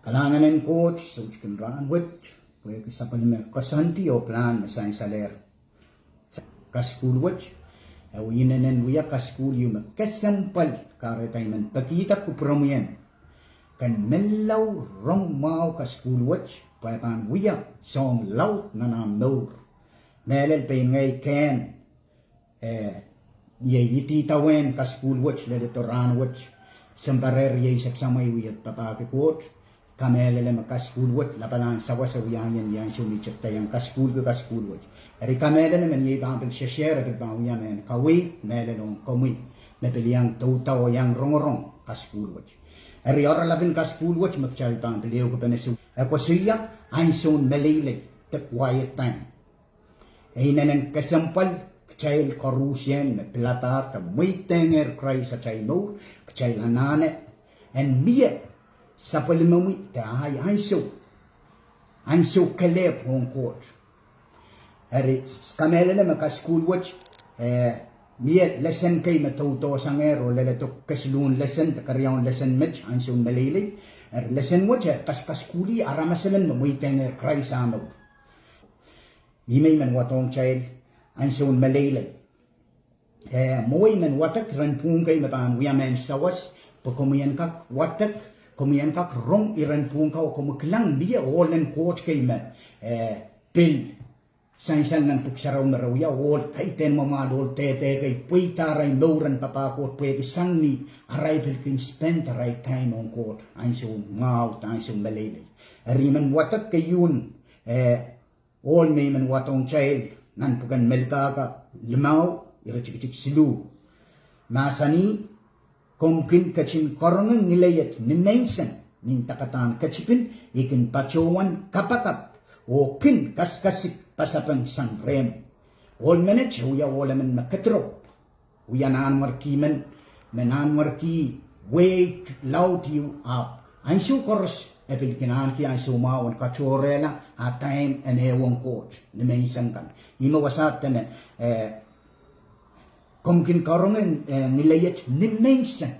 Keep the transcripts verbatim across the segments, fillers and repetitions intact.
Kalahngan en Koht, soutik en rahn wet, pwehki sapwellime koasoandi oh pilahn me sansalehr kasukuhl wet. E inenen wia kasukuhl ieu me kesempwal kahrehda I men pekihda kupwuromwi en ken menlau rong mwahu kasukuhl wet, pwe e pahn wia soahng laud nan ahmw mour. Mehlel pein ngehi kehn eh, iei idawehn kasukuhl wet leledo rahn wet, sounpar rieisek samwa, I wie papahki Koht, kamehlele me kasukuhl wet lapalahn sawas e wia ien ansou me I tepda iang kasukuhlki kasukuhl wet. Eri kamehlele me ni ei pahn pil sesehre pil pahn wia mehn kaweid mehlel ong komwi me pil iang doudou oh iang rongorong kasukuhl wet. Eri oaralap en kasukuhl wet me kitail pahn pil ehukipene, e koasoia ansoun meleilei, the quiet time. E inenen kesempwal kitail koaruhsie me piladahr de mweidehngehr Krais atail mour, kitail anahne en mie sapwellimomwi de ahi ansou, ansou kelehpw ong Koht. Eri kamehlele me kasukuhl wet, eh, mie lesen kei me doudosangehr oh leledo, kesiluhn lesen de keriaun lesen met, ansoun meleilei. Eri lesen wet e kas- kasukuhlih aramas emen me mweidehngehr Krais ah mour. Ihme I men wadohng kitail ansoun meleilei. Eh, mwehi men wadek iren pwuhng kei me pahn wia mehn sawas, pwe komwi en kak wadek, komwi en kak rong iren pwuhng ka oh komwi kilang mie ohl en Koht kei me, eh, pil sansal nan Pwuhk Sarawi me re wia ohl kaidehn mwamwahl, ohl dehde kei, pweida arail mour en papah Koht pwehki sang ni arail pil kin spend arail time ong Koht ansoun mwahu de ansoun meleilei. Eri I men wadek keieun, eh, ohl me I men wadohng kitail nan pwuken Melkahka limau, iretikitik siluh. Mahsanih, komw kin ketin karonge ngileiet nimenseng nin dakadahn ketipin, I kin patohwan kapakap oh kin kasikasik pasapeng sang rehmw. Ohl menet e wia ohl emen me kediropw. Wia nanmwarki men, me nanmwarki wehi laud ieu, ahpw ansou koaros e pil kin ahneki ansou mwahu en katohrehla ah time en ehuong Koht nimenseng kan. Ihme wasaht dene, eh, komw kin karonge, eh, ngileiet nimenseng.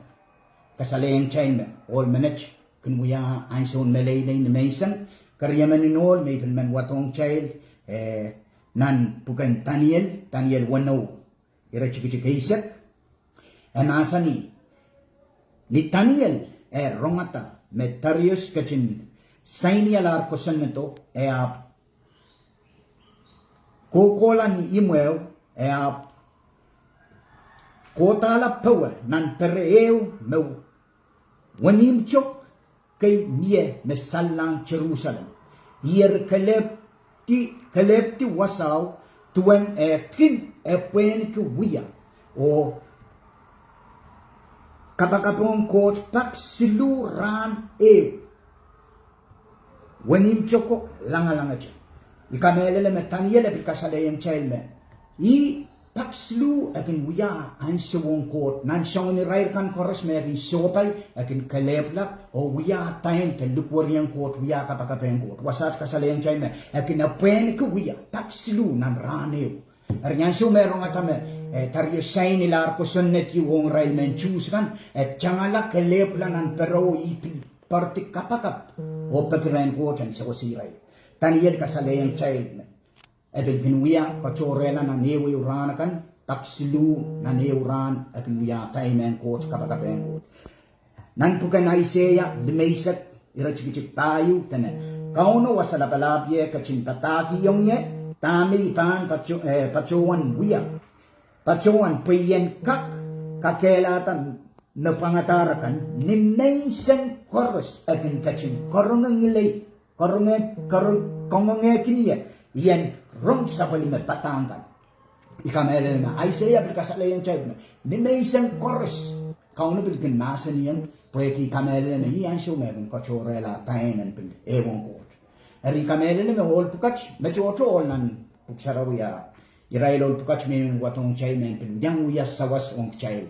Kasalehiong kitail me ohl menet kin wia ansoun meleilei nimenseng. Keriemen ohl me I pil men wadohng kitail, eh, nan pwuken Daniel, Daniel weneu, iretikitik eisek. E mahsanih, ni Daniel e rongada me Darius ketin sainialahr kosonnedo, e ahpw kohkohla ni imwehu, e ahpw kohdahla powe nan pere ehu me wenihmwtok kei mie me sallahng Serusalem. Ih eri kelehpw- kelehpwdi wasao duwen eh kin epwehniki wia oh kapakapohng Koht pak siluh rahn ehu. Wenihmwtoko langalangete. I kamehlele me Daniel e pil kasalehiong kitail me ih pak siluh e kin wia ansou ong Koht. Nan soangen irair kan koaros me e kin sohpai, e kin kelehpwla oh wia time de likwerihong Koht, wia kapakap ong Koht. Wasaht kasalehiong kitail me e kin epwehniki wia pak siluh nan rahn ehu. Eri ansou me rongada me, eh, Darius sainilahr kosonned ieu ong irail mehn Suhs kan, e tangala, kelehpwla nan pere oh ih pil poaridi kapakap oh peki rehn Koht en sewese irail. Daniel kasalehiong kitail me e pil kin wia katohrehla nan ehuehu rahn akan pak siluh nan ehu rahn, e kin wia time ong Koht, kapakap ong Koht. Nan pwuken Aiseia limeisek, iretikitik pahieu dene, Kauno Wasa Lapalahpie ketin padahkihong ie dahme I pahn pato- eh, patohwan wia, patohwan pwe I en kak kakehlada me pwangadahr akan. Nimenseng koaros e kin ketin karonge ngilei, karonge- kar- kangongehkin ie I en rong sapwellime padahk kan. I kamehlele me Aiseia pil kasalehiong kitail me nimenseng koaros Kauno pil kin mahsanihong, pwehki I kamehlele me ih ansou me e kin katohrehla time en pil ehuong Koht. Eri I kamehlele me ohl pwukat me tohto ohl nan Pwuhk Sarawi, irail ohl pwukat me I men wadohng kitail me pil iang wia sawas ong kitail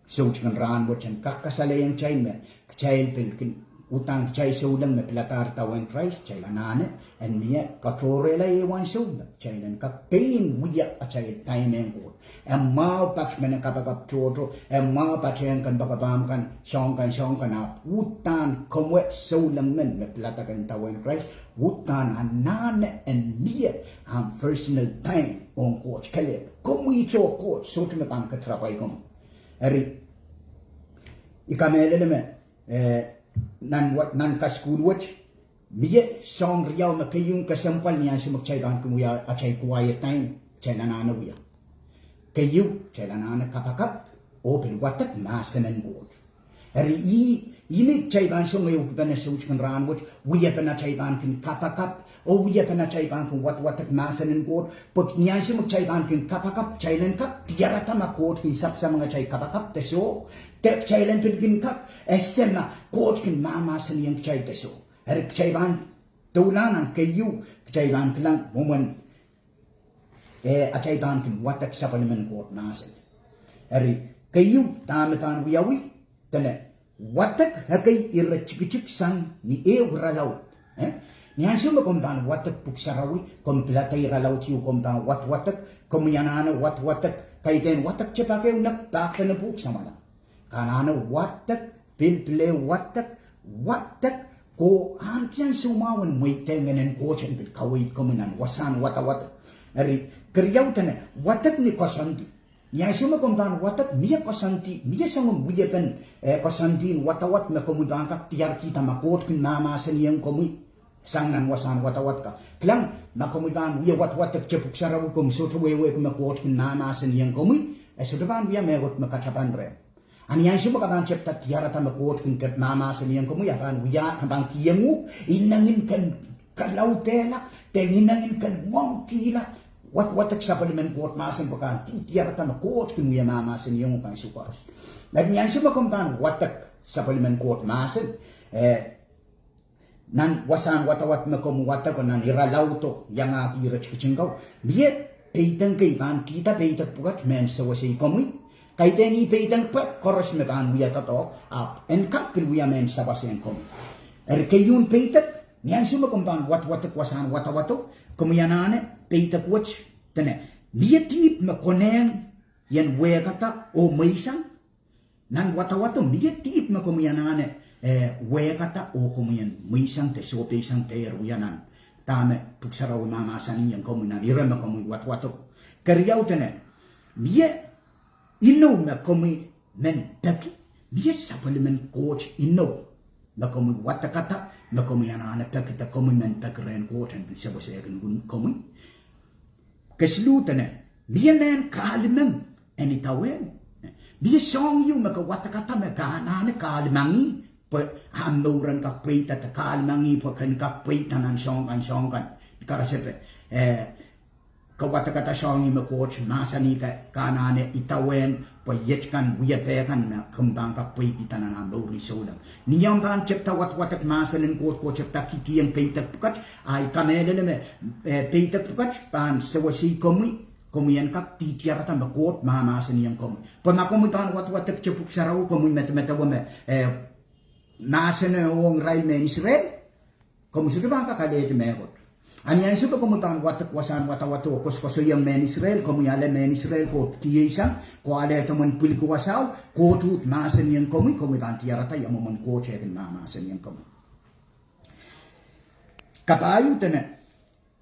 soutik en rahn wet en kak kasalehiong kitail me kitail pil kin Uhdahn kitail souleng me piladahr idawehn Krais, kitail anahne en mie katohrehla ehu ansou me kitail en kak pein wia atail time ong Koht. E mwahu pat mehn kapakap tohto, e mwahu pat mehn kompoakepahn kan, soahng kan, soahng kan, ahpw uhdahn komwi souleng men me piladahkin idawehn Krais, uhdahn anahne en mie ahmw personal time ong Koht. Kelehpw, komwi oh Koht, sohte me pahn kedirapwa komwi. Eri, I kamehlele me, eh, nan wa-, nan kasukuhl wet, mie soahng riau me keieu kesempwal ni ansou me kitail pahn kin wia atail quiet time, kitail anahne wia. Keieu, kitail anahne kapakap, oh pil wadek mahsen en Koht. Eri ih, ih me kitail pahn song ehukipene soutikin rahn wet, wiepen atail pahn kin kapakap, oh wiepen atail pahn kin wadwadek mahsen en Koht, pwe ni ansou me kitail pahn kin kapakap, kitail en kak diarada ma Koht kin sapsamongehr atail kapakap de soh, de kitail en pil kin kak ese ma Koht kin mahmahsanihong kitail de soh. Eri kitail pahn doulahng nan keieu, kitail pahn kilang mwomwen, eh, atail pahn kin wadek sapwellimen Koht mahsen. Eri, keieu dahme pahn wiawi, dene, wadek ekei ire tikitik sang ni ehu iralaud. Eh? Ni ansou me komw pahn wadek pwuhk sarawi, komw pilada iralaud ieu komw pahn wadwadek, komwi anahne wadwadek, kaidehn wadek tiahk ehu nek pahkpene pwuhk samwala. Ke anahne wadek, pil pil ehu wadek, wadek, oh ahneki ansou mwahu en mweidehng Ngehn en Koht en pil kaweid komwi nan wasahn wadawad. Eri, keriau dene, wadek ni koasoandi. Ni ansou me komw pahn wadek, mie koasoandi, mie soangen wiepen, eh, koasoandi en wadawad me komwi pahn kak diarkihda ma Koht kin mahmahsanihong komwi sang nan wasahn wadawad ka. Kilang, ma komwi pahn wia wadwadek de pwuhk sarawi, komw sohte wehwehki me Koht kin mahmahsanihong komwi, e sohte pahn wia mehkot me katapan rehmw. A ni ansou me ke pahn tepda diarada me Koht kin mahmahsanihong komwi, e pahn wia, e pahn kihong uhk inengin ken kalaudehla, de inengin ken ngoangkihla wadwadek sapwellimen Koht mahsen pwe ke en diarada me Koht kin wia mahmahsanihong uhk ansou koaros. Eri ni ansou me komw pahn wadek sapwellimen Koht mahsen, eh, nan wasahn wadawad me komw wadek, nan iralaudo iangahki ire tikitik kau, mie peidek kei pahn kihda peidek pwukat mehn sewesei komwi. Kaidehn ih peidek pwukat koaros me pahn wia doadoahk, ahpw en kak pil wia mehn sawas ong komwi. Eri keieun peidek, ni ansou me komw pahn wadwadek wasahn wadawado, komwi anahne peidek wet, dene, mie dihp me konehng ien wehkada oh mweisang. Nan wadawado mie dihp me komwi anahne, eh, wehkada oh komwi en mweisang de sohpeisang dehr wia nan dahme pwuhk sarawi mahmahsanihong komwi nan ire me komwi wadwadek. Keriau dene, mie inou me komwi men peki, mie sapwellimen Koht inou me komwi wadekada, me komwi anahne peki de komwi men peki rehn Koht en pil sewesehkin komwi. Kesiluh dene, mie mehn kahlemeng en idawehn. Mie soahng ieu me ke wadekada me ke anahne kahlemengih pwe ahmw mour en kak pweida, de kahlemengih pwe ken kak pweida nan soahng kan, soahng kan. Karasepe, eh, ke wadekada soahng ieu me Koht mahsanih ke, ke anahne idawehn pwe iet kan wiepe kan me komw pahn kak pweikihda nan ahmw mour souleng. Ni omw pahn tepda wadwadek mahsen en Koht, ke tepda kihkihong peidek pwukat, a I kamehlele me, eh, peidek pwukat pahn sewesei komwi, komwi en kak diarada me Koht mahmahsanihong komwi. Pwe ma komwi pahn wadwadek de pwuhk sarawi, komwi medemedewe me, eh, mahseno ong irail mehn Israel, komwi sohte pahn kak alehdi mehkot. A ni ansou me komwi pahn wadek wasahn wadawado oh koasokoasoiong mehn Israel, komwi ale mehn Israel, ke kihsang, ke alehda mwomwen pwiliki wasao, Koht uhd mahsanihong komwi, komwi pahn diarada ia mwomwen Koht eh kin mahmahsanihong komwi. Kapahieu dene,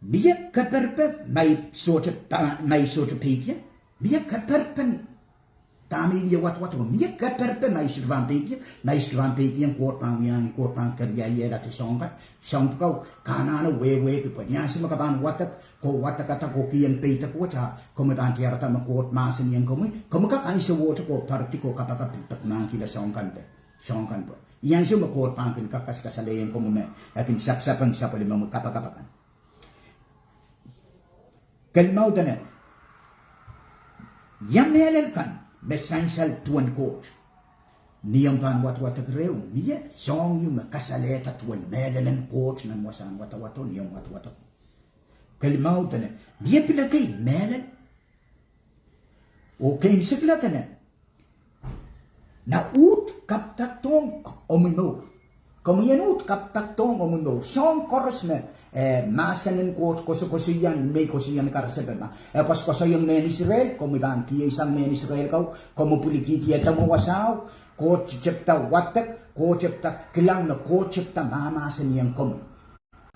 mie keperpe ma I sohte pa-, ma I sohte peikiong, mie keperpen dahme I wadwadek, mie keperpe ma I sohte pahn peikiong, ma I sohte pahn peikiong Koht pahn wiahiong, Koht pahn keriaiehla de soahng kan, soahng pwukat, ke anahne wehwehki pwe ni ansou me ke pahn wadek, ke wadekada ke kihong peidek wet a, komwi pahn diarada me Koht mahsanihong komwi, komwi kak ansowohte ke poaridi ke kapakap pil pekimahkihla soahng kan pwe, soahng kan pwe. Ni ansou me Koht pahn kin kak kaskasalehiong komwi me, e kin sapsapeng sapwellimomwi kapakap akan. Kelimau dene, ia mehlel kan me sansal duwen Koht? Ni omw pahn wadwadek reh, mie soahng ieu me kasalehda duwen mehlelen Koht nan wasahn wadawado ni omw wadwadek. Kelimau dene, mie pil ekei mehlel? Oh keimwseklahn dene, na uhd kapdahdohng omwi mour. Komwi en uhd kapakapdohng omwi mour. Soahng koaros me, eh, mahsen en Koht koasokoasoia, me I koasoia ni karasepe ma e koasokoasoiong mehn Israel, komwi pahn kihsang mehn Israel ko, komwi pwilikihdi edemwo wasao, Koht tepda wadek, Koht tepda kilang me Koht tepda mahmahsanihong komwi.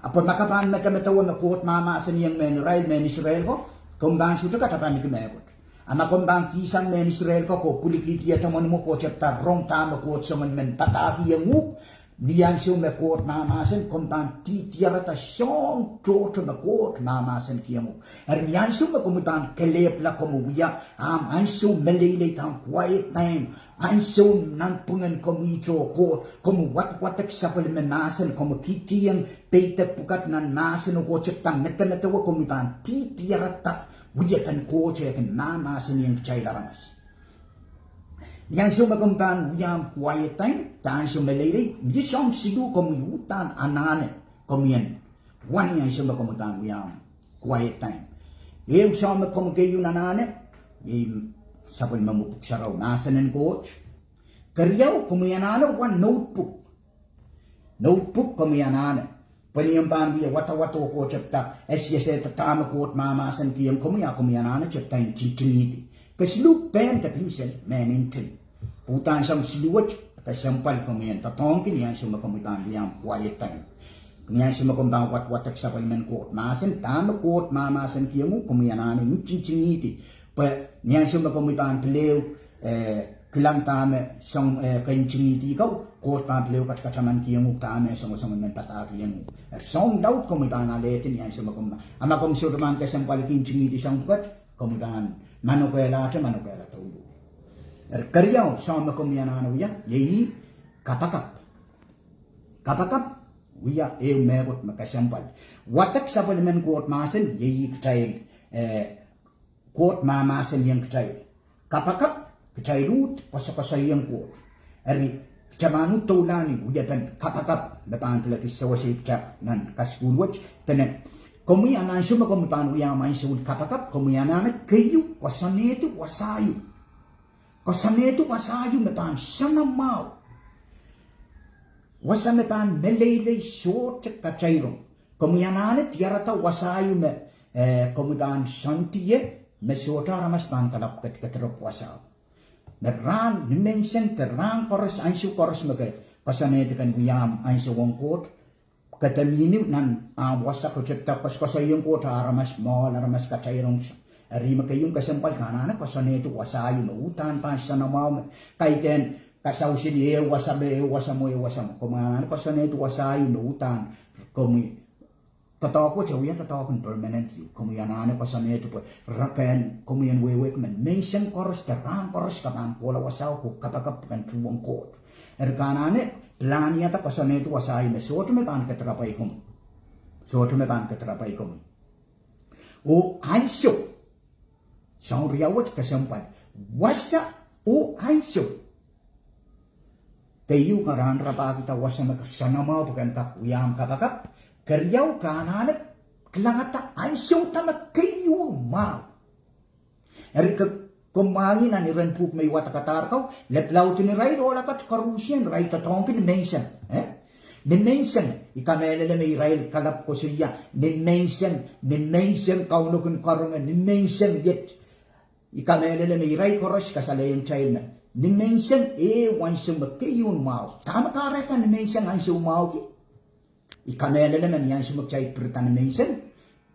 Ahpw ma ke pahn medemedewe me Koht mahmahsanihong mehn irail, mehn Israel ko, komw pahn sohte katapaniki mehkot. A ma komw pahn kihsang mehn Israel ko, oh pwilikihdi edemwen mwo, Koht tepda rong dahme Koht songen men padahkihong uhk, ni ansou me Koht mahmahsen, komw pahn dihdiarada soahng tohto me Koht mahmahsenkihong uhk. Eri ni ansou me komwi pahn kelehpwla komwi wia ahmw ansou meleilei, quiet time, ansou nanpwungen komwi oh Koht, komwi wadwadek sapwellime mahsen, komwi kihkihong peidek pwukat nan mahsen oh Koht tepda medemedewe, komwi pahn dihdiarada wiepen Koht eh kin mahmahsanihong kitail aramas. Ni ansou me komwi pahn wia ahmw quiet time, de ansou meleilei, ni soahng siluh komwi uhdahn anahne komwi en wa ni ansou me komwi pahn wia ahmw quiet time. Ehu soahng me komwi keieu anahne, iei sapwellimomwi Pwuhk Sarawi, mahsen en Koht. Keriau, komwi anahne wa notebook. Notebook komwi anahne. Pwe ni omw pahn wie wadawad oh Koht tepda esehsehda dahme Koht mahmahsenkihong komwi, a komwi anahne tepda ntingtingihdi. Kesiluh, pen de pinsel, mehn nting. Pwe uhdahn soahng siluh wet kesempwal komwi en doadoahngki ni ansou me komwi pahn wia ahmw quiet time. Ni ansou me komwi pahn wadwadek sapwellimen Koht mahsen, dahme Koht mahmahsenkihong uhk, komwi anahne ntingtingihdi. Pwe ni ansou me komwi pahn pil ehu, eh, kilang dahme soang, eh, ke ntingihdi ko, Koht pahn pil ehu katakatamankihong uhk dahme e songosong en men padahkihong uhk. Eri soahng laud komwi pahn alehdi ni ansou me komwi, a ma komwi sohte pahn kesempwalki ntingihdi soahng pwukat, komwi pahn manokehlahte, manokehlahte uhk. Eri keriau soahng me komwi anahne wia, iei kapakap. Kapakap wia ehu mehkot me kesempwal. Wadek sapwellimen Koht mahsen, iei kitail, eh, Koht mahmahsanihong kitail. Kapakap, kitail uhd koasokoasoiong Koht. Eri, kitail pahn uhd doulahng ni wiepen kapakap me pahn piledi sewese kitail nan kasukuhl wet. Dene, komwi, a ni ansou me komwi pahn wia ahmw ansoun kapakap, komwi anahne keieu koasoanehdi wasa ehu. Koasoanehdi wasa ehu me pahn soanamwahu. Wasa me pahn meleilei, sohte katairong. Komwi anahne diarada wasa ehu me, eh, komwi pahn soandi ie, me sohte aramas pahn kalap kedikedirepw wasao. Me rahn, nimenseng de rahn koaros, ansou koaros me ke koasoanehdi ken wia ahmw ansoun Koht, ke dehr mihmi nan ahmw wasa, ke tepda koasokoasoiong Koht, aramas mwoahl, aramas katairong. Eri me keieu kesempwal, ke anahne koasoanehdi wasa ehu me uhdahn pahn soanamwahu, me kaidehn kasawih seli ehu wasa me, ehu wasa mwo, ehu wasa mwo. Komwi anahne koasoanehdi wasa ehu me uhdahn, komwi doadoahk wet e wia doadoahk en permanent ehu. Komwi anahne koasoanehdi pwe, reken, komwi en wehwehki me nimenseng koaros de rahn koaros ke pahn kohla wasao, ke kapakap ken tuhwong Koht. Eri ke anahne pilahniada koasoanehdi wasa ehu me sohte me pahn kedirapw ahi komwi. Sohte me pahn kedirapw ahi komwi. Oh ansou. Soahng riau wet kesempwal. Wasa oh ansou. Keieu, ke anahne rapahkihda wasa me ke soanamwahu pwe ken kak wia ahmw kapakap. Keriau, ke anahne kilangada ansou da me keieu mwahu. Eri ke, komw mwahngih nan iren pwuhk me I wadekadahr ko, lepwalaudin irail ohl akat koaruhsie irail doadoahngki nimenseng, eh? Nimenseng, I kamehlele me irail kalap koasoia, nimenseng, nimenseng Kauno kin karonge, nimenseng iet. I kamehlele me irail koaros kasalehiong kitail me nimenseng ehu ansou me keieu mwahu. Dahme kahrehda nimenseng ansou mwahuki? I kamehlele me ni ansou me kitail pirida nimenseng,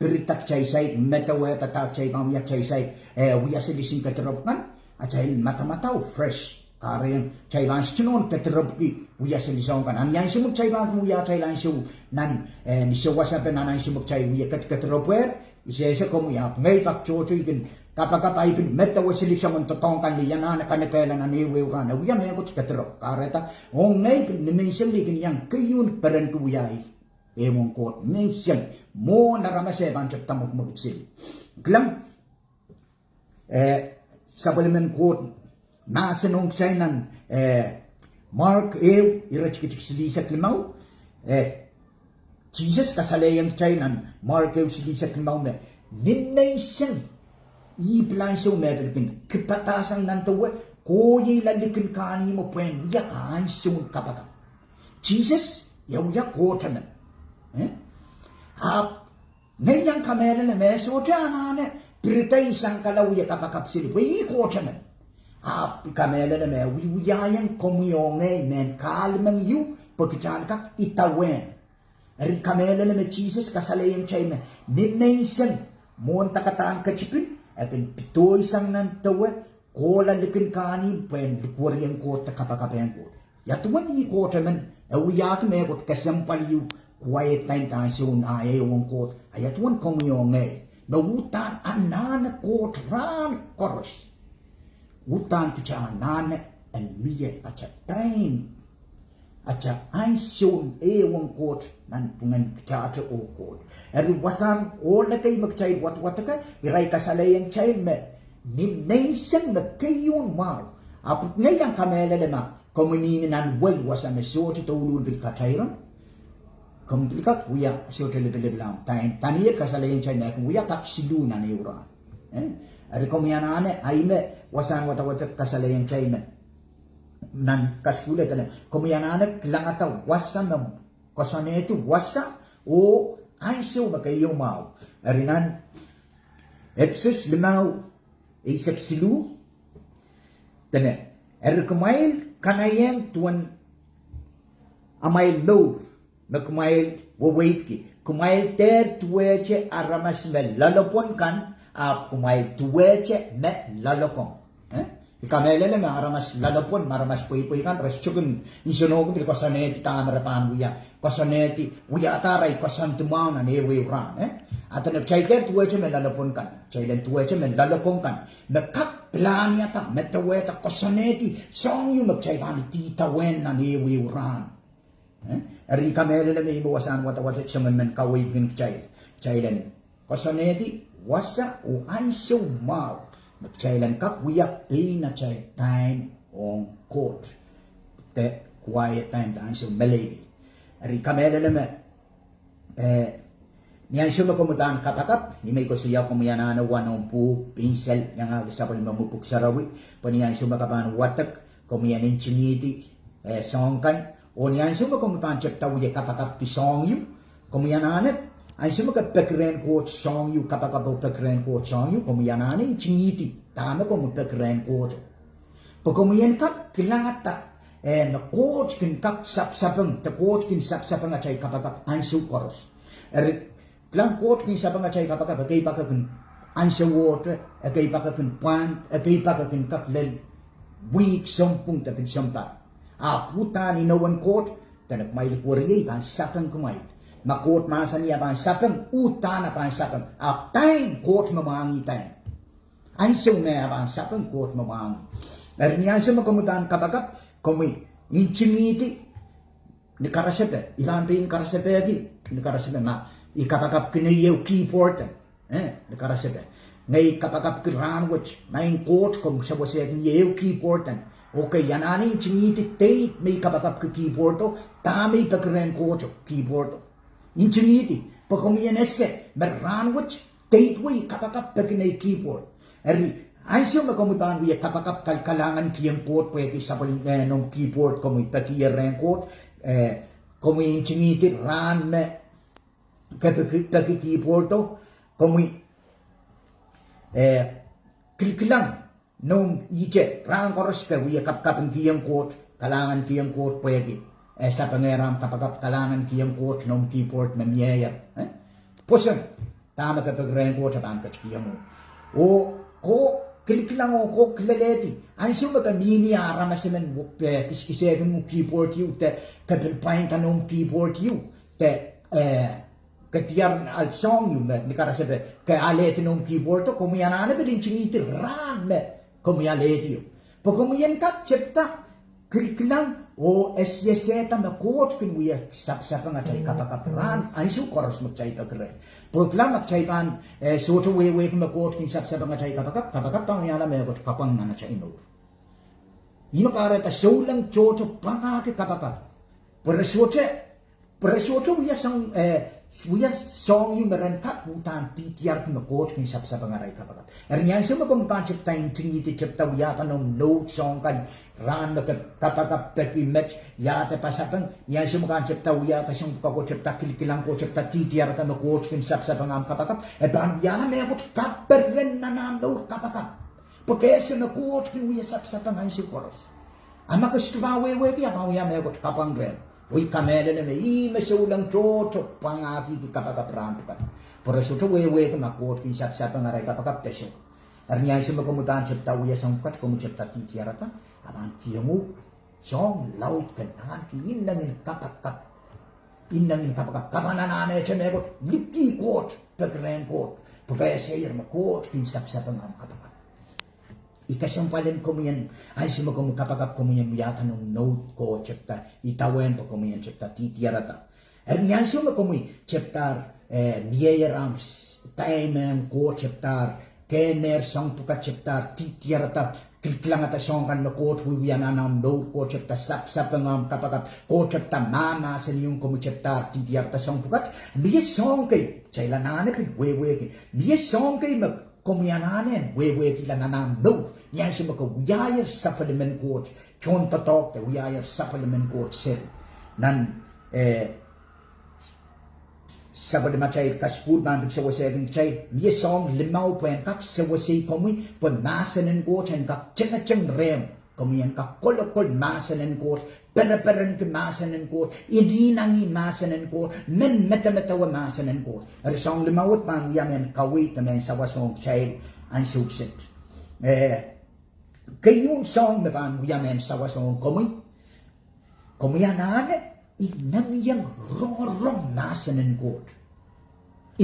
pirida kitail saik medewehda dahme kitail pahn wia, kitail saik, eh, wia silisin kedirepw kan, atail madamadau fresh. Kahrehiong kitail pahn sohte nohn kedirepwki wia silisohng kan. A ni ansou me kitail pahn kin wia atail ansou nan, eh, ni sewese pahn nan ansou me kitail wia kedikedrepwehr, I sehse komwi, ahpw ngehi pak tohto I kin kapakap, I pil medewe silisoangen doadoahk kan me I anahne kanekehla nan ehu ehu rahn, e wia mehkot kedirepw, kahrehda. Oh ngehi pil nimenseng me I kin iang keieu perenki wia ahi. Ehu ong Koht nimenseng, mwohn aramas e pahn tepda mwekimwekid seli. Kilang, eh, sapwellimen Koht mahsen ong kitail nan, eh, Mark ehu, iretikitik silihsek limau, eh, Sises kasalehiong kitail nan Mark ehu silihsek limau me nimenseng, ih pil ansou me pil kin kipadahsang nan dewe, kohieng likin kahnihmwo pwehn wia ansoun kapakap. Sises, e wia Koht emen. Eh? Ahpw ngehi iang kamehlele me e sohte anahne pirida sang kala wie kapakap seli, pwe ih Koht emen. Ahpw I kamehlele me e wiewiahiong komwi oh ngehi mehn kahlemeng ieu, pwe kitail en kak idawehn. Eri I kamehlele me Sises kasalehiong kitail me ni menseng mwohn dakadahn ketipin, e kin pidoisang nan dewe, kohla likin kahnimw pwehn likwerihong Koht de kapakapehng Koht. Ia duwen ih Koht emen? E wiahki mehkot kesempwal ieu, quiet time, de ansoun ah ehuong Koht. A ia duwen komwi oh ngehi, me uhdahn anahne Koht rahn koaros, uhdahn kitail anahne en mie atail time, atail ansoun ehuong Koht nanpwungen kitailte oh Koht. Eri wasahn ohl kei me kitail wadwadek, irail kasalehiong kitail me ni menseng me keieun mwahu. Ahpw ngehi iang kamehlele ma komwi mihmi nan wel wasa me sohte douluhl pil katairong, komw pil kak wia sohte lipilipil ahmw time. Daniel kasalehiong kitail me e kin wia kak siluh nan ehu rahn. Eh? Eri komwi anahne, ahi me wasahn wadwadek kasalehiong kitail me nan kasukuhl e dene, komwi anahne kilangada wasa me koasoanehdi wasa oh ansou me keieu mwahu. Eri nan Episos limau, eisek siluh, dene, eri kumwail kanaiehng duwen amwail mour me kumwail weweidki, kumwail dehr duwehte aramas me loalopwon kan, ahpw kumwail duwehte me loalokong. Eh? I kamehlele me aramas loalopwon, me aramas pweipwei kan, re sohte kin nsenohki pil koasoanehdi dahme re pahn wia, koasoanehdi, wiahda arail koasoandi mwahu nan ehuehu rahn. Eh? A dene kitail dehr duwehte me loalopwon kan, kitail en duwehte me loalokong kan, me kak pilahniada, medewehda, koasoanehdi soahng ieu me kitail pahn idawehn nan ehuehu rahn. Eh? Eri I kamehlele me ih me wasahn wadwadek soangen men kaweidkin kitail, kitail en koasoanehdi wasa oh ansou mwahu me kitail en kak wia pein atail time ong Koht, de quiet time, de ansou meleikei. Eri I kamehlele me, eh, ni ansou me komwi pahn kapakap, ih me I koasoia komwi anahne wa noumw pwuhk, pensel, iangahki sapwellime pwuhk sarawi, pwe ni ansou me ke pahn wadek, komwi en ntingihdi, eh, soahng kan, oh ni ansou me komwi pahn tepda wie kapakapki soahng ieu, komwi anahne, ansou me ke peki rehn Koht soahng ieu, kapakap oh peki rehn Koht soahng ieu, komwi anahne ntingihdi dahme komwi peki rehn Koht. Pwe komwi en kak kilangada, eh, me Koht kin kak sapsapeng, de Koht kin sapsapeng atail kapakap ansou koaros. Eri, kilang, Koht kin sapeng atail kapakap, ekei pak e kin ansouohte, ekei pak e kin pwand, ekei pak e kin kak lel wihk, sounpwong de pil sounpar. Ahpw uhdahn inowen Koht, dene kumwail likwerih ie, I pahn sapeng kumwail. Ma Koht mahsanih e pahn sapeng, uhdahn e pahn sapeng. Ahpw time, Koht me mwahngih time. Ansou me e pahn sapeng, Koht me mwahngih. Eri ni ansou me komwi pahn kapakap, komwi ntingihdi ni karasepe, I pahn pein karasepehki ni karasepe ma I kapakapki nei ehu keyboard en, eh, ni karasepe. Ngehi kapakapki rahnwet, Maing Koht, komw sewesehkin ie ehu keyboard en. Okay, I anahne ntingihdi date me I kapakapki keyboardo, dahme I peki rehn Kohto keyboardo. Ntingihdi, pwe komwi en ese me rahnwet, date wet I kapakap peki nei keyboard. Eri, ansou me komwi pahn wie kapakap, kal- kalahngankihong Koht pwehki sapwellime, eh, noumw keyboard komwi peki ie rehn Koht, eh, komwi ntingihdi rahn me ke peki, peki keyboardo, komwi, eh, kil- kilang noumw ihte rahn koaros ke wie kapkapingkihong Koht, kalahngankihong Koht pwehki e sapengehr ahmw kapakap, kalahngankihong Koht noumw keyboard me mieier, eh? Pwoson, dahme ke peki rehn Koht e pahn ketikihong uhk. Oh ke kilikilang oh ke kilelehdi, ansou me ke mihmi aramas emen, eh, kiskisehkin uhk keyboard ieu, de ke pil pwainda noumw keyboard ieu, de, eh, ke diar ahl soahng ieu me ni karasepe, ke alehdi noumw keyboardo, komwi anahne pil ntingihdi rahn me komwi alehdi ie. Pwe komwi en kak tepda kilikilang oh esiesehda me Koht kin wie sapsapeng atail kapakap rahn ansou koaros me kitail peki reh. Pwe kilang, ma kitail pahn, eh, sohte wehwehki me Koht kin sapsapeng atail kapakap, kapakap pahn wiahla mehkot kapwang nan atail mour. Ih me kahrehda souleng tohto pwangahki kapakap, pwe re sohte Pwe re sohte wia soang, eh, wia soahng ieu me ren kak uhdahn dihdiarki me Koht kin sapsapeng arail kapakap. Eri ni ansou me komwi pahn tepda ntingihdi, tepda wiahda noumw nohd soahng kan, rahn me ke kapakap peki met, iahde pasapeng, ni ansou me ke tepda wiahda soang pwukat ko, tepda kilikilang ko, tepda dihdiarada me Koht kin sapsapeng ahmw kapakap, e pahn wiahla mehkot kaperen nan ahmw mour kapakap. Pwe ke ese me Koht kin wia sapsapeng ansou koaros. A ma ke sohte pahn wehwehki, a pahn wia mehkot kapwang rehmw. Oh I kamehlele me ih me souleng tohto pwangahkihki kapakap rahn pwukat. Pwe re sohte wehwehki ma Koht kin sapsapeng arail kapakap de soh. Eri ni ansou me komwi pahn tepda wia soang pwukat, komwi tepda dihdiarada, a pahn kihong uhk soahng laud ke ahneki inengieng kapakap. Inengieng kapakap, ke pahn anahnehte mehkot, likih Koht, peki rehn Koht, pwe ke eseier me Koht kin sapsapeng ahmw kapakap. I kesempwal en komwi en, ansou me komwi kapakap, komwi en wiahda noumw nohd ko tepda idawehn pwe komwi en tepda dihdiarada. Eri ni ansou me komwi tepdahr, eh, mieier ahmw s-, dahme ko tepdahr, kehnehr soang pwukat tepdahr dihdiarada, kilkilangada soahng kan me Koht wiewia nan ahmw mour, ko tepda sapsapeng ahmw kapakap, ko tepda mahmahsanihong komwi tepdahr dihdiarada soang pwukat, mie soahng kei, kitail anahne pil wehwehki, mie soahng kei me komwi anahne en wehwehkihla nan ahmw mour, ni ansou me ke wiahier sapwellimen Koht tohndoadoahk de wiahier sapwellimen Koht seri. Nan, eh, sapwellimatail kasukuhl pahn pil sewesehkin kitail, mie soahng limau pwe en kak sewesei komwi, pwe mahsen en Koht en kak tengeteng rehmw. Komwi en kak kolokol mahsen en Koht, pereperenki mahsen en Koht, inengieng mahsen en Koht, men medemedewe mahsen en Koht. Eri soahng limau wet pahn wia mehn kaweid de mehn sawas ong kitail ansou kiset. Eh, keieun soahng me pahn wia mehn sawas ong komwi, komwi anahne inengieng rongorong mahsen en Koht.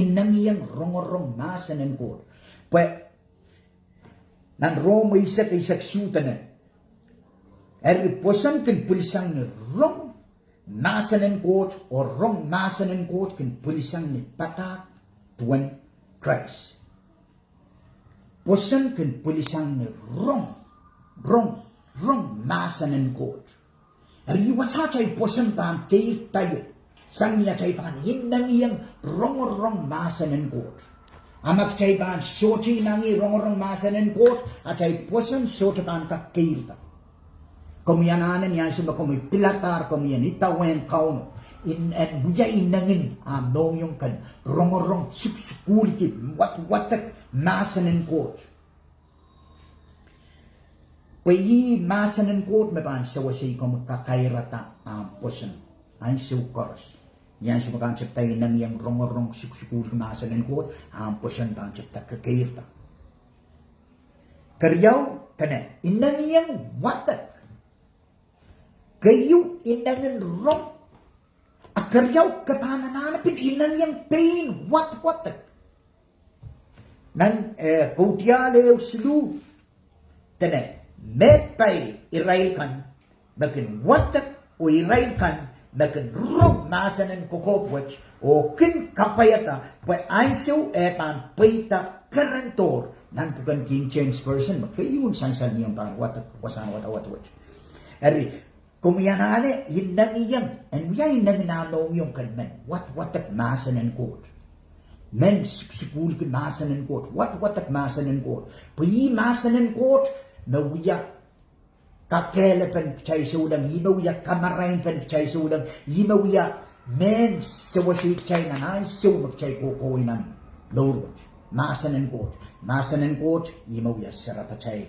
Inengieng rongorong mahsen en Koht. Pwe nan Rom eisek, eisek isuh dene, eri pwoson kin pwilisang ni rong mahsen en Koht, oh rong mahsen en Koht kin pwilisang ni padahk duwen Krais. Pwoson kin pwilisang ni rong, rong, rong mahsen en Koht. Eri wasa atail pwoson pahn keirda ie? Sang ni atail pahn inengieng rongorong mahsen en Koht. A ma kitail pahn sohte inengieng rongorong mahsen en Koht, atail pwoson sohte pahn kak keirda. Komwi anahne ni ansou me komwi piladahr komwi en idawehn Kauno, en wia inengin ahmw mohngiong ken rongorong, sukusukuhlki, wadwadek mahsen en Koht. Pwe ih mahsen en Koht me pahn sewesei komwi kakairada ahmw pwoson ansou koaros. Ni ansou me ke tepda inengieng rongorong, sukusukuhlki mahsen en Koht, ahmw pwoson pahn tepda kekeirda. Keriau, dene inengieng wadek. Keieu, inengin rong. A keriau, ke pahn anahne pil inengieng pein wadwadek. Nan, eh, Kaudiahl ehu siluh, dene, me pai irail kan me kin wadek, oh irail kan me kin rong mahsen en kokohp wet, oh kin kapwaiada, pwe ansou e pahn pweida kerendohr. Nan pwuken King James Version, me keieun sansal ni omw pahn wadek, wasahn wadawad wet. Eri, komwi anahne inengieng, en wia inengin ahmw mohngiong ken men wadwadek mahsen en Koht. Men sukusukuhlki mahsen en Koht, wadwadek mahsen en Koht. Pwe ih mahsen en Koht me wia kakehlapen kitail souleng, ih me wia kamarainpen kitail souleng, ih me wia mehn sewesei kitail nan ansou me kitail kohkohwei nan mour wet. Mahsen en Koht, mahsen en Koht ih me wia serepatail.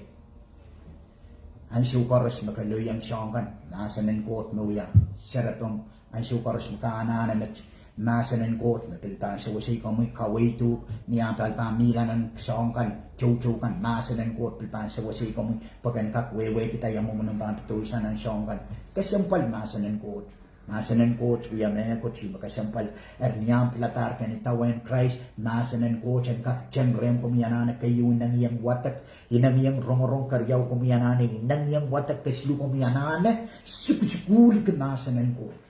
Ansou koaros me ke lelohng soahng kan, mahsen en Koht me wia serepohng. Ansou koaros me ke anahne met, mahsen en Koht me pil pahn sewesei komwi, kaweid uhk, ni ahmw pahn mihla nan soahng kan, toutou kan, mahsen en Koht pil pahn sewesei komwi, pwe ken kak wehwehkihda ia mwomwen omw pahn pedoisang nan soahng kan. Kesempwal mahsen en Koht. Mahsen en Koht wia mehkot me kesempwal. Eri ni ahmw piladahr ken idawehn Krais, mahsen en Koht en kak teng rehmw. Komwi anahne keieu inengieng wadek, inengieng rongorong. Keriau, komwi anahne inengieng wadek. Kesiluh, komwi anahne sukusukuhlki mahsen en Koht.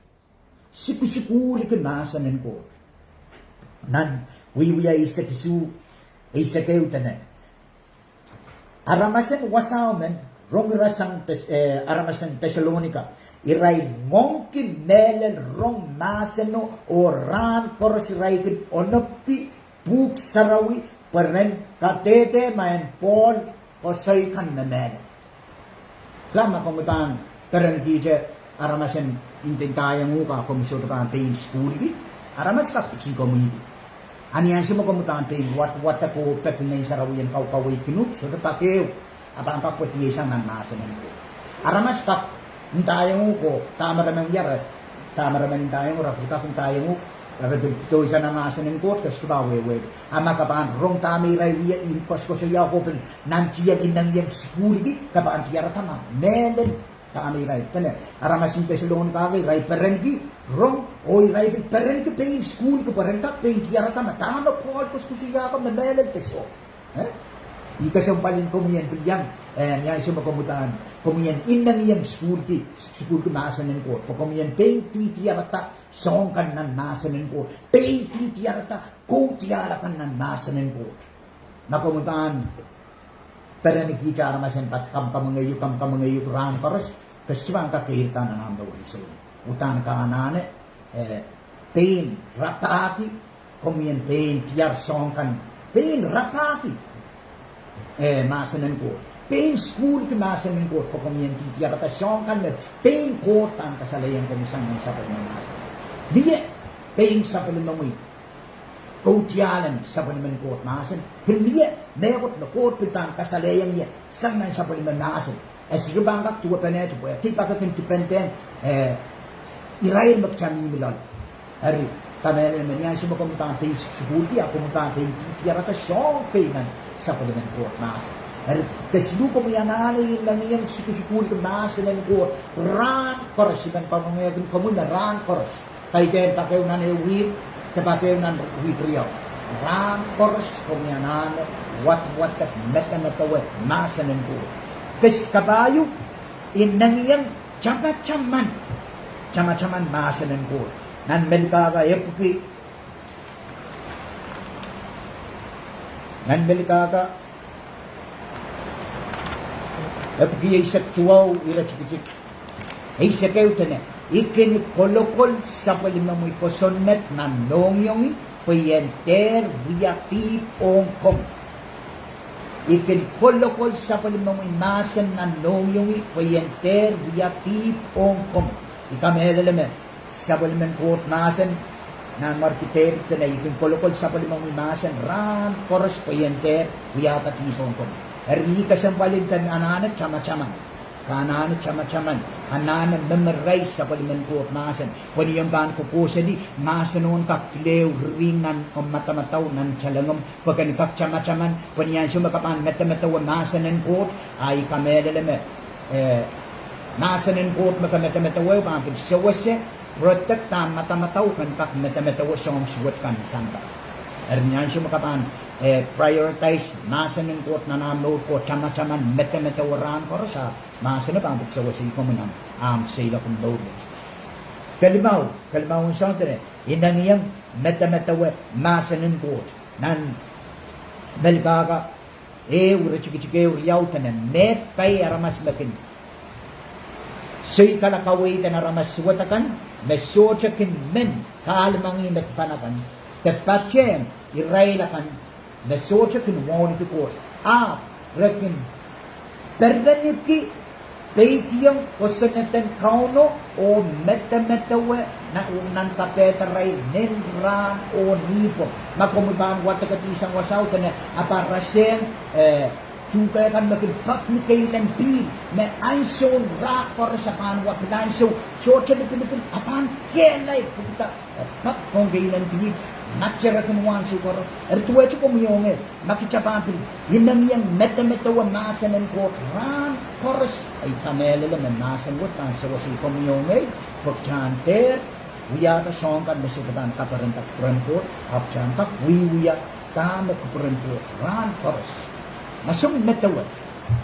Sukusukuhlki mahsen en Koht. Nan Wiewia eisek isuh, eisek ehu dene, aramasen wasao men, rong irasang Tes-, eh, aramasen Tesalonika, Irail ngoangki mehlel rong mahseno, oh rahn koaros irail kin onopki Pwuhk Sarawi pwe ren kadehde ma en Pohl koasoi kan me mehlel. Kilang, ma komwi pahn perenkihte aramas en inda ndaiong uhk a komwi sohte pahn pein sukuhlki, aramas kak pitin komwi. A ni ansou me komwi pahn pein wad- wadek oh peki Ngehn Sarawi en kaukaweidkin uhk, sohte pak ehu a pahn kak pwediei sang nan mahsen en Koht. Aramas kak ndaiong uhk oh dahme re men wia, dahme re men ndaiong, re pil kak ndaiong uhk, re pil pedoisang nan mahsen en Koht, ke sohte pahn wehwehki. A ma ke pahn rong dahme irail wia, I koasokoasoia, ke pil nantihong inengieng sukuhlki, ke pahn diarada ma mehlel dahme irail. Dene, aramas en Deselonika kei, irail perenki rong, oh irail pil perenki pein sukuhlki pwe ren kak pein diarada ma dahme Pohl koasokoasoia ko me mehlel de soh. Eh? Ih kesempwal en komwi en pil iang, eh, ni ansou me komwi pahn, komwi en inengieng sukuhlki, sukuhlki mahsen en Koht, pwe komwi en pein didiarada soahng kan nan mahsen en Koht, pein didiarada kaudiahl akan nan mahsen en Koht. Ma komwi pahn perenkihte aramas en pat kamwkamwengeiuk, kamwkamwengeiuk rahn koaros, ke sohte pahn kak keirda nan ahmw mour en souleng. Uhdahn ke anahne, eh, pein rapahki, komwi en pein diar soahng kan, pein rapahki, eh, mahsen en Koht, pein sukuhlki mahsen en Koht, pwe komwi en didiarada soahng kan me pein Koht pahn kasalehiong komwi sang nan sapwellime mahsen. Mie pein sapwellimomwi kaudiahlen sapwellimen Koht mahsen, pil mie mehkot me Koht pil pahn kasalehiong ie sang nan sapwellime mahsen. E sohte pahn kak duwepenehte pwe kei pak kin depend-ehng, eh, irail me kita mihmi loale. Eri, kamehlele me ni ansou me komwi pahn pein sukuhlki, a komwi pahn pein didiarada soahng kei nan sapwellimen Koht mahsen. Eri, kesiluh, komwi anahne inengieng sukusukuhlki mahsen en Koht rahn koaros. I men karonge kin komwi me rahn koaros. Kaidehn pak ehu nan ehu wihk, de pak ehu nan wihk riau. Rahn koaros komwi anahne wadwadek medemedewe mahsen en Koht. Kis kapahieu, inengieng tamataman, tamataman mahsen en Koht. Nan Melkahka epwiki, nan Melkahka epwiki eisek duwau, iretikitik eisek ehu dene, I kin kolokol sapwellimomwi kosonned nan mohngiongi, pwe I en dehr wia dihp ong komwi. I kin kolokol sapwellimomwi mahsen nan mohngiongi, pwe I en dehr wia dihp ong komwi. I kamehlele me sapwellimen Koht mahsen, Nanmwarki Depit dene, I kin kolokol sapwellimomwi mahsen rahn koaros pwe I en dehr wiahda dihp ong komwi. Eri ih kesempwal en ke anahne tamataman, ke anahne tamataman, anahne memorize sapwellimen Koht mahsen, pwe ni omw pahn kohkohseli, mahseno en kak pil ehu riring nan omw madamadau, nan salengomw, pwe ke en kak tamataman, pwe ni ansou me ke pahn medemedewe mahsen en Koht, a I kamehlele me, eh, mahsen en Koht me ke medemedewe pahn pil sewese protect ahmw madamadau ke en kak medemedewe soahng suwed kan sampah. Eri ni ansou me ke pahn, eh, prioritize mahsen en Koht nan ahmw mour, ke tamataman medemedewe rahn koaros, a mahseno pahn pil sewese komwi nan ahmw seiloak en mour wet. Kelimau, kelimau en soahng dene, inengieng medemedewe mahsen en Koht. Nan Melkahka ehu, iretikitik ehu riau dene, meid pai aramas me kin soikala kaweid en aramas suwed akan, me sohte kin men kahlemengih me dipan akan, de patehng irail akan me sohte kin wauneki Koht, ahpw re kin pereniki peikiong kosonned en Kauno oh medemedewe nan, nan kapehd arail nin rahn oh nipwong. Ma komwi pahn wadekedi sang wasao dene, a pahn rasehng, eh, tuhke kan me kin pak ni keilen pihl, me ansoun rahn koaros a pahn wa pil ansou, sohte lipilipil, a pahn kehlail pwukida, eh, pak ong keilen pihl, ma re kin wa ansou koaros. Eri duwehte komwi oh ngehi, ma kita pahn pil inengieng medemedewe mahsen en Koht rahn koaros, a I kamehlele me mahsen wet pahn sewesei komwi oh ngehi, pwe kita en dehr wiahda soahng kan me sohte pahn kaperenda kupwuren Koht, ahpw kita en kak wiewia dahme kupwuren Koht rahn koaros. Ma soangen medewe,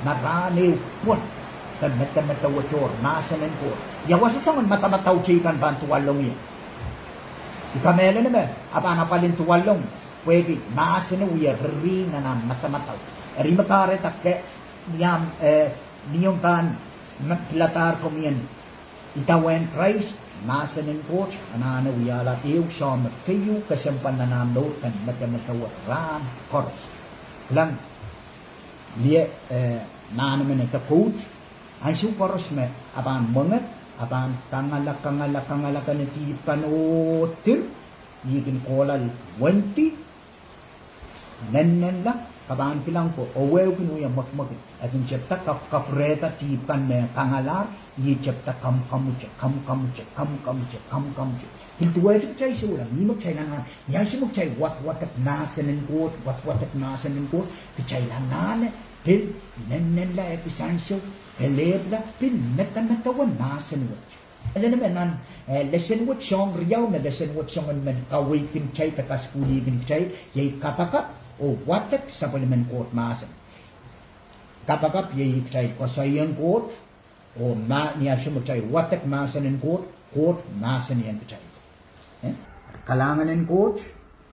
ma rahn ehu pwon, ke medemedewe tohr mahsen en Koht, ia wasa soangen madamadau teikan pahn duwallong ie? I kamehlele me a pahn apwal en duwallong, pwehki mahseno wie riring nan ahmw madamadau. Eri me kahrehda ke, ni omw, eh, ni omw pahn piladahr komwi en Idawehn Krais, mahsen en Koht anahne wiahla ehu soahng me keieu kesempwal nan ahmw mour ken medemedewe rahn koaros. Kilang, mie, eh, mahn emen de Koht, ansou koaros me e pahn mwenge, e pahn kangala, kangala, kangala ken dihp kan oh dir, ih kin kohla wendi, nennenla, ke pahn kilang ko, ehu kin wia mwekimwekid. E kin tepda kak, kapwurehda dihp kan me kangalahr, ih tepda kamwkamwete, kamwkamwete, kamwkamwete, kamwkamwete. Pil duwehte kitail souleng, ni me kitail anahne, ni ansou me kitail wadwadek mahsen en Koht, wadwadek mahsen en Koht, kitail anahne, pil nennenla, ekis ansou, kelehpwla, pil medemedewe mahsen wet. Elen me nan, eh, lesen wet soahng riau me lesen wet soangen men kaweidkin kitail de kasukuhlihkin kitail, iei kapakap oh wadek sapwellimen Koht mahsen. Kapakap iei kitail koasoaieng Koht, oh ma, ni ansou me kitail wadek mahsen en Koht, Koht mahsanihong kitail. Eh? Kalahngan en Koht,